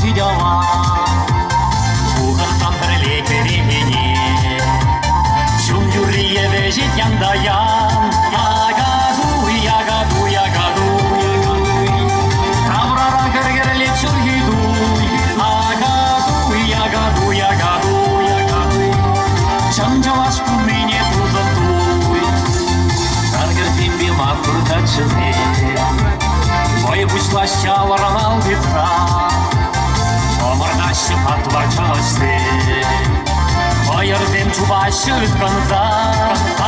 пит аван. Пухӑнсан пӗрле кӗрекене. Чун юррие вӗҫет янта ян. Акатуй, акатуй, акатуй. Таврара кӗр-кӗрлет ҫурхи туй. Акатуй, акатуй, акатуй, акатуй. Чӑн чӑваш пулнине тусӑм туй. Сар кӗртимпе маттур каччӑсем Вӑй пуҫлаҫҫӗ алран ал тытса. Ӑмӑртаҫҫӗ патвар чӑвашсем. Хӑйӑрсем чупаҫҫӗ ыткӑнса.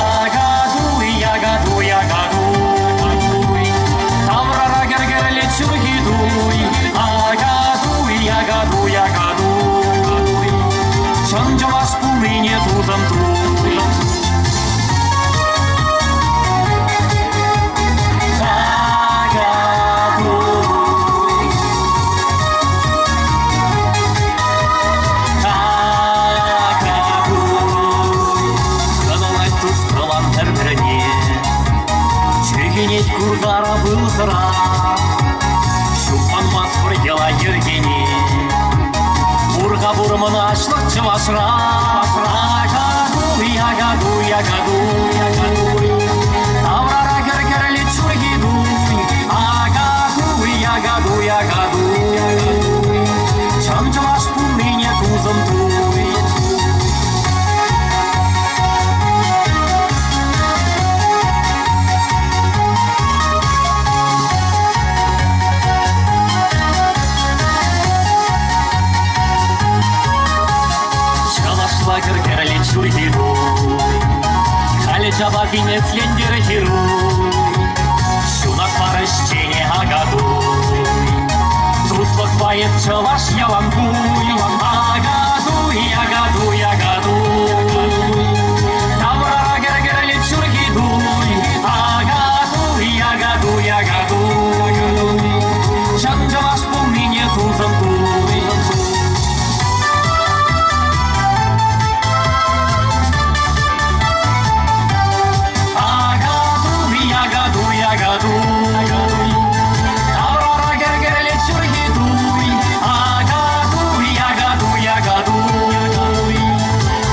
Акатуй, акатуй, акатуй. Таврара кӗр-кӗрлет ҫурхи туй. Акатуй, акатуй, акатуй. Чӑн чӑваш пулнине тусӑм туй. Чӳхенет куркара пыл-сӑра, Ҫупманмастпӑр йӑла-йӗркене. Пур-ха пур мӑнаҫлӑх чӑвашра, Акатуй, акатуй, акатуй, акатуй. Таврара кӗр-кӗрлет ҫурхи туй. Акатуй, акатуй, акатуй, акатуй. Чӑн чӑваш пулнине тусӑм туй. Чӑвашла кӗр-кӗрлет ҫурхи туй. Халӗ чапа симӗслентӗр хируй. Ҫунат пар ӗҫчене Акатуй. Туслӑх поэт чӑваш ялан туй. Акатуй, Акатуй, Акатуй. Таврара кӗр-кӗрлет ҫурхи туй. Акатуй, Акатуй, Акатуй. Чӑн чӑваш пулнине тусӑм туй. Акатуй, акатуй, акатуй. Таврара кӗр-кӗрлет ҫурхи туй. Акатуй, акатуй, акатуй.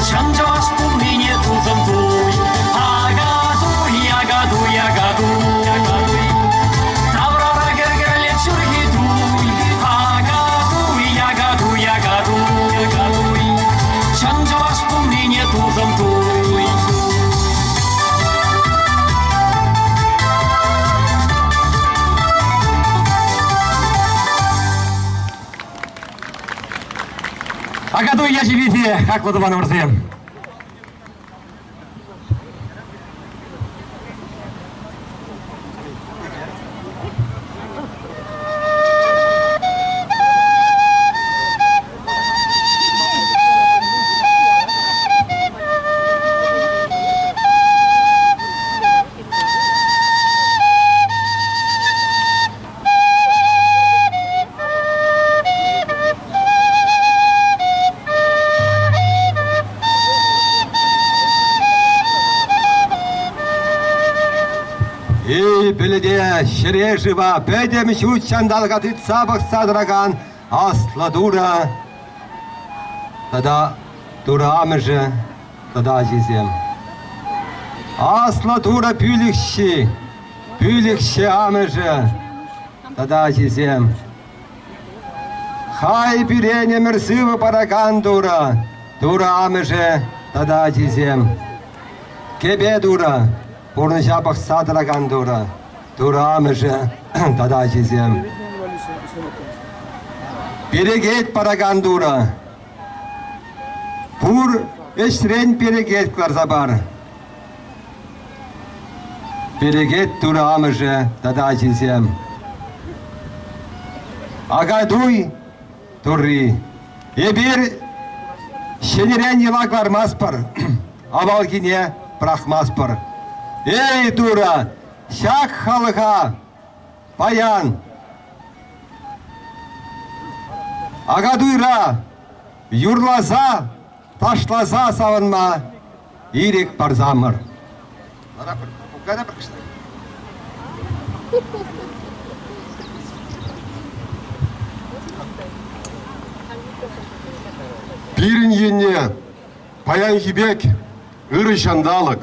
Чӑн чӑваш пулнине тусӑм туй. Акатуй, акатуй, акатуй. Таврара кӗр-кӗрлет ҫурхи туй. Акатуй, акатуй, акатуй. Чӑн чӑваш пулнине тусӑм туй. Акатуй ячӗпе хаклӑ тӑванӑмӑрсем! Эй, пӗлӗте, ҫӗре-шыва пӗтӗм ҫут ҫанталӑка тытса пӑхса тӑракан аслӑ Турӑ тата Турӑ Амӑшӗ тата ачисем. Аслӑ Турӑ пӳлӗхҫи, пӳлӗхҫӗ Амӑшӗ тата ачисем. Хай пирен ӗмӗр сывӑ паракан Турӑ, Турӑ Амӑшӗ тата ачисем. Кӗпе Турӑ, пурнӑҫа пӑхса тӑракан Турӑ, Турӑ Амӑшӗ тата ачисем. Перекет паракан Турӑ, пур ӗҫрен перекет кӑларса пар. Перекет Турӑ Амӑшӗ тата ачисем. Акатуй Турри, эпир ҫӗнӗрен йӑла кӑлармастпӑр, авалхине пӑрахмастпӑр. Эй, Турӑ, ҫак халӑха паян Акатуйра юрласа, ташласа савӑнма ирӗк парсамӑр. Пирӗн енне паянхи пек ырӑ ҫанталӑк,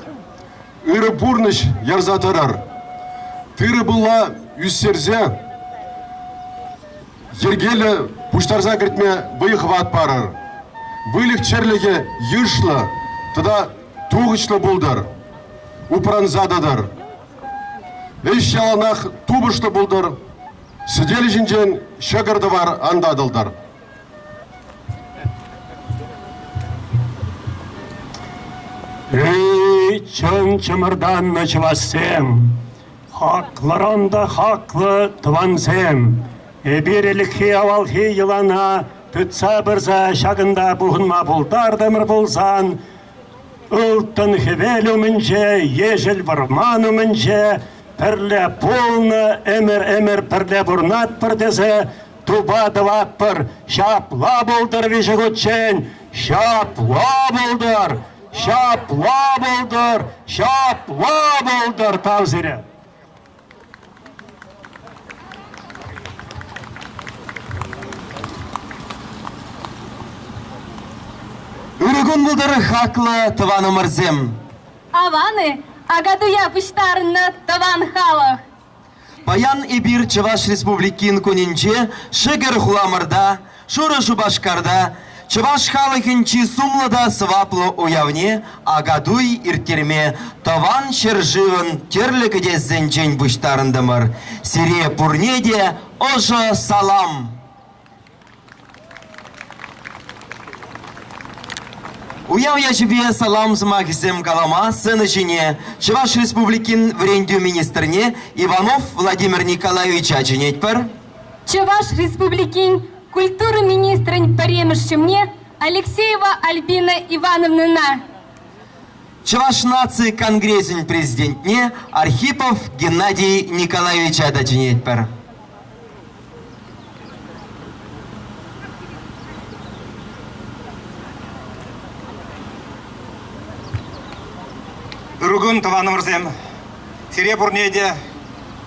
ырӑ пурнӑҫ ярса тӑрӑр. Тырӑ-пулла ӳстерсе йӗркеллӗ пуҫтарса кӗртме вӑй-хӑват парӑр. Выльӑх-чӗрлӗхӗ йышлӑ тата тухӑҫлӑ пултӑр, упранса тӑтӑр. Ӗҫ яланах тупӑшлӑ пултӑр, сӗтел ҫинчен ҫӑкӑр-тӑвар ан татӑлтӑр. Эй, чӑн чӑмӑртаннӑ чӑвашсем, хаклӑран та хаклӑ тӑвансем! Эпир ӗлӗкхи-авалхи йӑлана тытса пырса ҫакӑнта пухӑнма пултартӑмӑр пулсан, ылтӑн хӗвел умӗнче, ешӗл вӑрман умӗнче пӗрле пулнӑ, ӗмӗр-ӗмӗр пӗрле пурӑнатпӑр тесе тупа тӑватпӑр. Ҫапла пултӑр виҫӗ хутчен, ҫапла пултӑр, ҫапла пултӑр, ҫапла пултӑр. Тав сире. Ырӑ кун пултӑр, хаклӑ тӑванӑмӑрсем! Аван-и, Акатуя пуҫтарӑннӑ тӑван халӑх! Паян эпир Чӑваш Республикин кунӗнче шӗкӗр хуламӑрта, Шурӑ Шупашкарта чӑваш халӑхӗн чи сумлӑ та сӑваплӑ уявне Акатуй ирттерме Тӑван ҫӗршывӑн тӗрлӗ кӗтесӗнчен пуҫтарӑнтӑмӑр. Сире пурне те ӑшӑ салам! Уяв ячӗпе салам сӑмахӗсем калама сцена ҫине Чӑваш Республикин вӗрентӳ министрне Иванов Владимир Николаевича чӗнетпӗр. Чӑваш Республикин культура министрӗн пӗрремӗш ҫумне Алексеева Альбина Ивановнӑна. Чӑваш наци конгресӗн президентне Архипов Геннадий Николаевича та чӗнетпӗр. Ырӑ кун, тӑванӑмӑрсем! Сире пурне те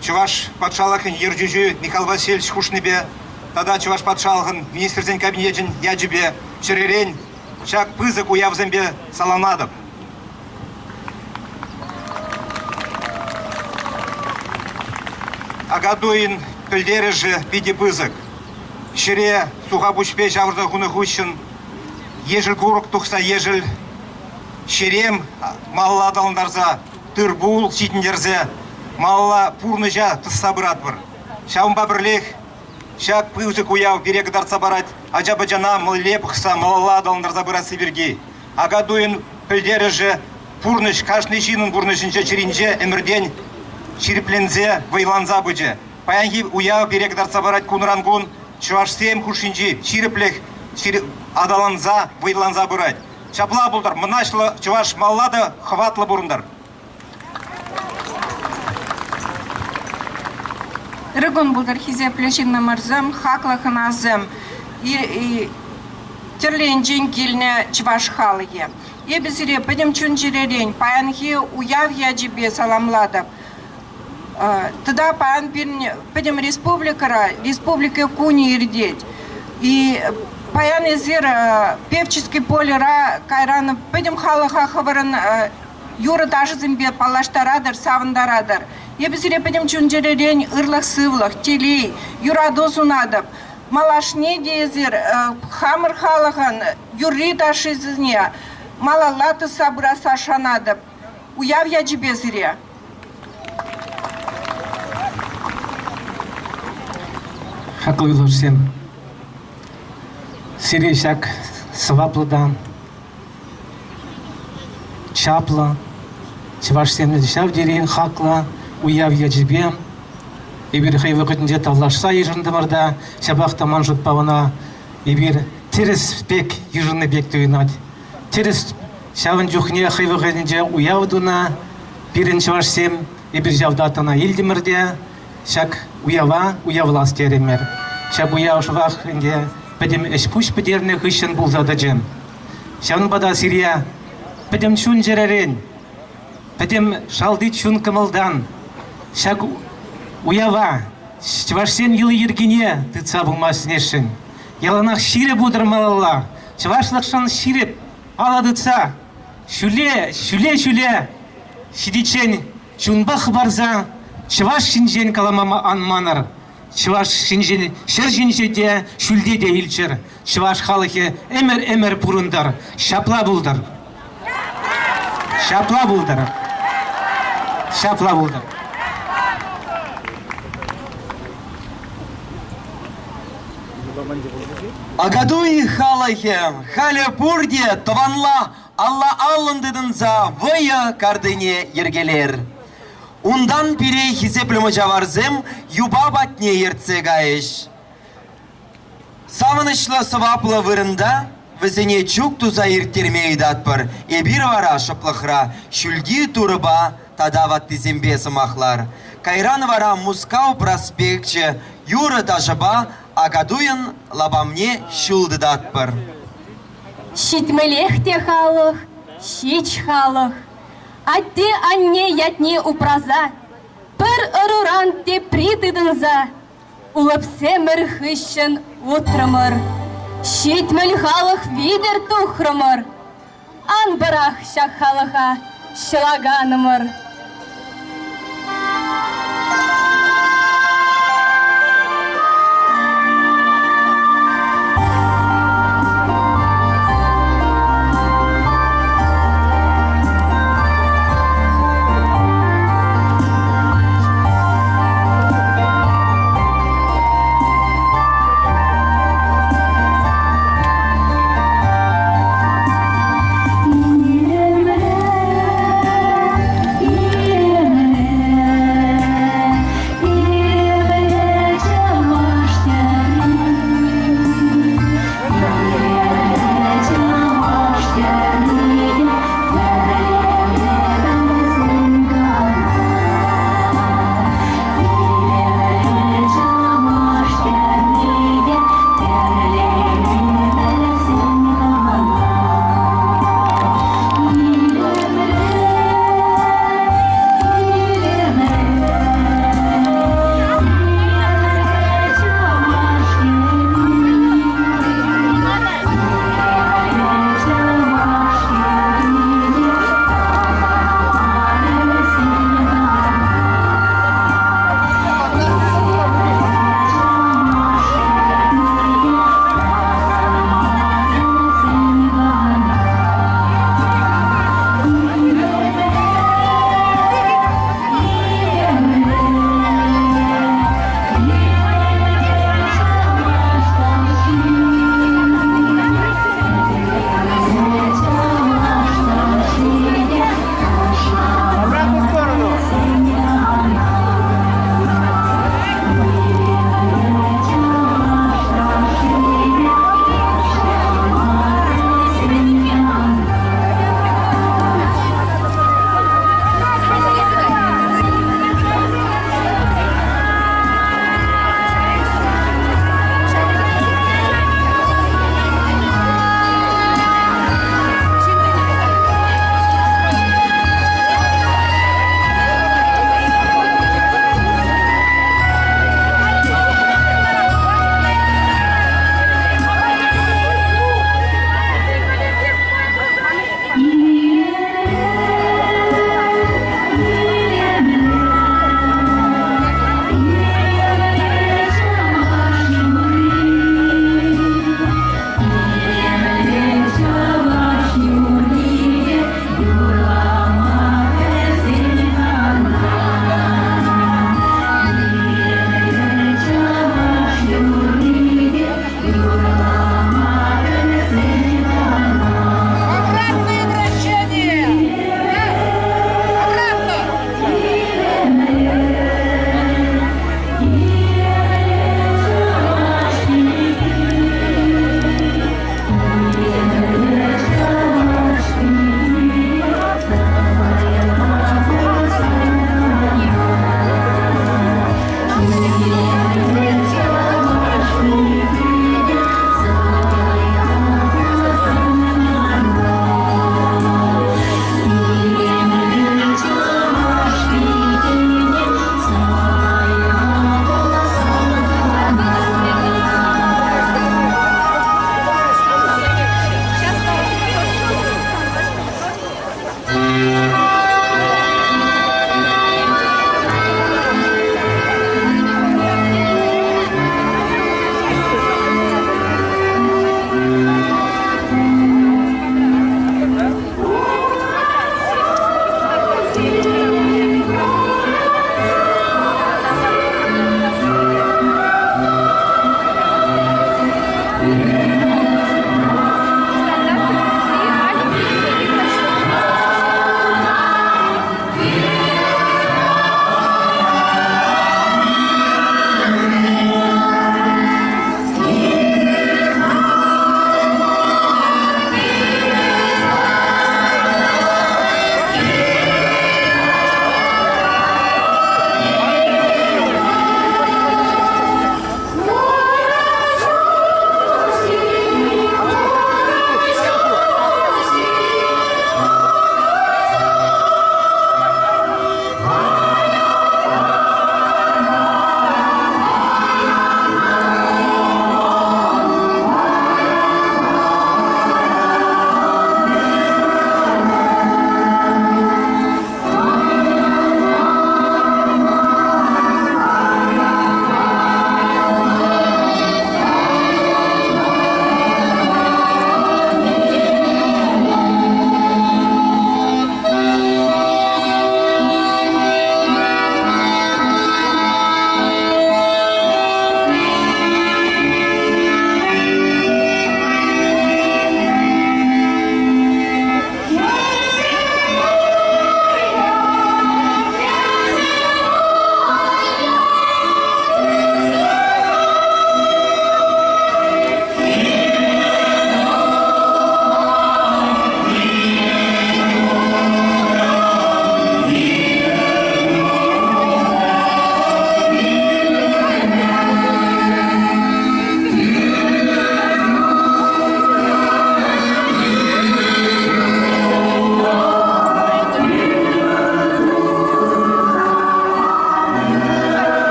Чӑваш патшалӑхӗн ертӳҫи Михаил Васильевич хушнипе тата Чӑваш патшалӑхӗн Министрсен Кабинечӗн ячӗпе чӗререн ҫак пысӑк уявсемпе саламлатӑп. Акатуйӑн пӗлтерӗшӗ питӗ пысӑк. Ҫӗре сухапуҫпе ҫавӑрса хунӑ хыҫҫӑн ешӗл курӑк тухса ешӗл ҫерем малалла аталантарса, тыр-пул ҫитӗнтерсе малалла пурнӑҫа тӑсса пыратпӑр. Ҫавӑнпа пӗрлех ҫак пысӑк уяв пире кӑтартса парать ача-пӑчана мӗнле пӑхса малалла аталантарса пырасси пирки. Акатуйӑн пӗлтерӗшӗ пурнӑҫ кашни ҫыннӑн пурнӑҫӗнче чӗринче ӗмӗртен ҫирӗпленсе, вӑйланса пычӗ. Паянхи уяв пире кӑтартса парать кунран-кун чӑвашсем хушшинчи ҫирӗплӗх аталанса, вӑйланса пырать. Ҫапла пултӑр, мӑнаҫлӑ чӑваш малла та хӑватлӑ пурӑнтӑр. Ырӑ кун пултӑр, хисеплӗ ҫыннӑмӑрсем, хаклӑ хӑнасем, тӗрлӗ енчен килнӗ чӑваш халӑхӗ. Эпӗ сире пӗтӗм чун-чӗререн паянхи уяв ячӗпе саламлатӑп. Тата паян пирӗн пӗтӗм республикӑра Республика кунӗ иртет. И паян эсир Певческий полера кайран пӗтӗм халӑха хӑвӑрӑн юрӑ-ташӑсемпе паллаштаратӑр, савӑнтаратӑр. Эпӗ сире пӗтӗм чун-чӗререн ырлӑх-сывлӑх, телей, юрату сунатӑп. Малашне те эсир хамӑр халӑхӑн юрри-ташшисене малалла тӑсса пырасса шанатӑп. Уяв ячӗпе сире! Хаклӑ юлташсем, сире ҫак сӑваплӑ та чаплӑ, чӑвашсем ҫав тери хаклӑ уяв ячӗпе эпир хӑй вӑхӑтӗнче тавлашса йышӑнтӑмӑр та, ҫапах та ман шутпа ӑна эпир тӗрӗс пек йышӑннӑ пек туйӑнать. Тӗрӗс ҫавӑн чухне хӑй вӑхӑтӗнче уяв тунӑ пирӗн чӑвашсем, эпир ҫав датӑна илтӗмӗр те ҫак уява уявлас терӗмӗр. Ҫак уяв шӑпах ӗнтӗ пӗтӗм ӗҫ-пуҫ пӗтернӗ хыҫҫӑн пулса тӑчӗ. Ҫавӑнпа та сире пӗтӗм чун-чӗререн, пӗтӗм шалти чун-кӑмӑлтан ҫак уява, чӑвашсен йӑли-йӗркине тытса пыма сӗнесшӗн. Яланах ҫирӗп утӑр малалла. Чӑвашлӑхшӑн ҫирӗп алӑ тытса ҫӳле, ҫӳле-ҫӳле ҫитиччен чунпа хӑпарса чӑваш ҫинчен калама ан манӑр. Чӑваш ҫинчен ҫӗр ҫинче те, ҫӳлте те илччӗр. Чӑваш халӑхӗ ӗмӗр-ӗмӗр пурӑнтӑр. Ҫапла пултӑр. Ҫапла пултӑр. Ҫапла пултӑр. Акатуй халӑхӗ халӗ пурте тӑванла алла-аллӑн тытӑнса вӑйӑ картине йӗркелер. Унтан пире хисеплӗ мӑчаварсем юпа патне ертсе кайӗҫ. Савӑнӑҫлӑ сӑваплӑ вырӑнта вӗсене чӳк туса ирттерме ыйтатпӑр. Эпир вара шӑплӑхра ҫӳлти Турӑпа тата ваттисемпе сӑмахлар. Кайран вара Мускав проспекчӗ юрӑ-ташӑпа Акатуйӑн лапамне ҫул тытатпӑр. Ҫитмӗлех те халӑх, ҫич халӑх. Атте-анне ятне упраса, пӗр ӑруран тепри тытӑнса Улӑпсемӗр хыҫҫӑн утрӑмӑр, 70 халӑх витӗр тухрӑмӑр. Ан пӑрах ҫак халӑха, ҫӑлаканӑмӑр.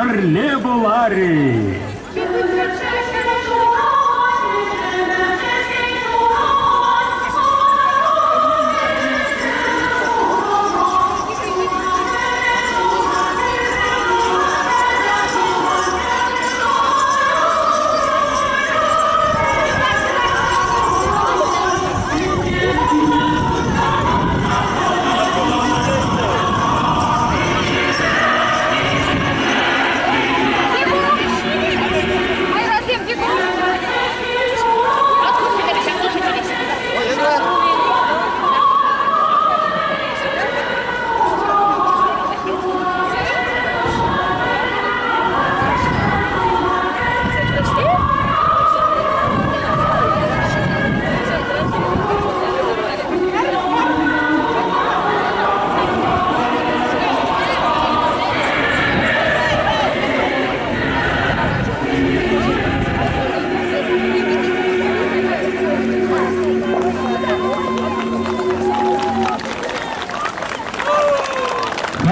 Пӗрле пулар-и?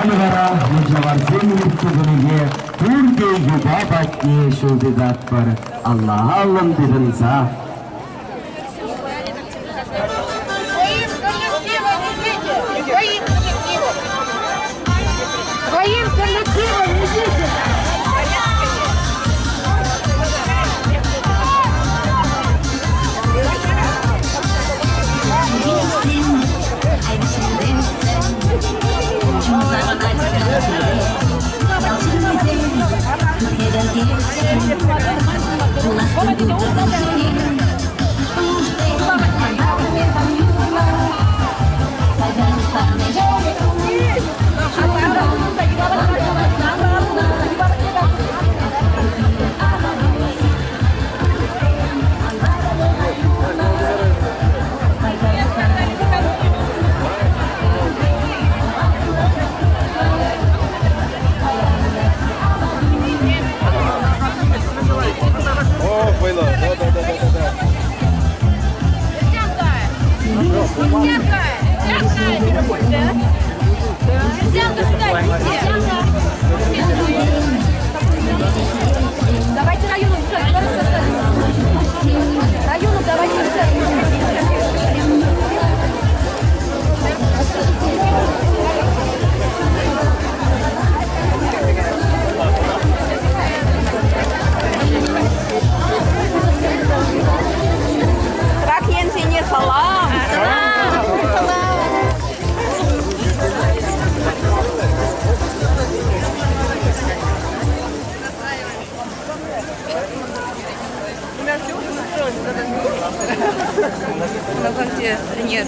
Халӗ вара мӑнҫаварсем иртсе пынипе пурте юпа патне ҫул тытатпӑр, алла-аллӑн тытӑнса. Своим коллективом идите! Давайте району, району давайте. Трак енсене салам! Нет,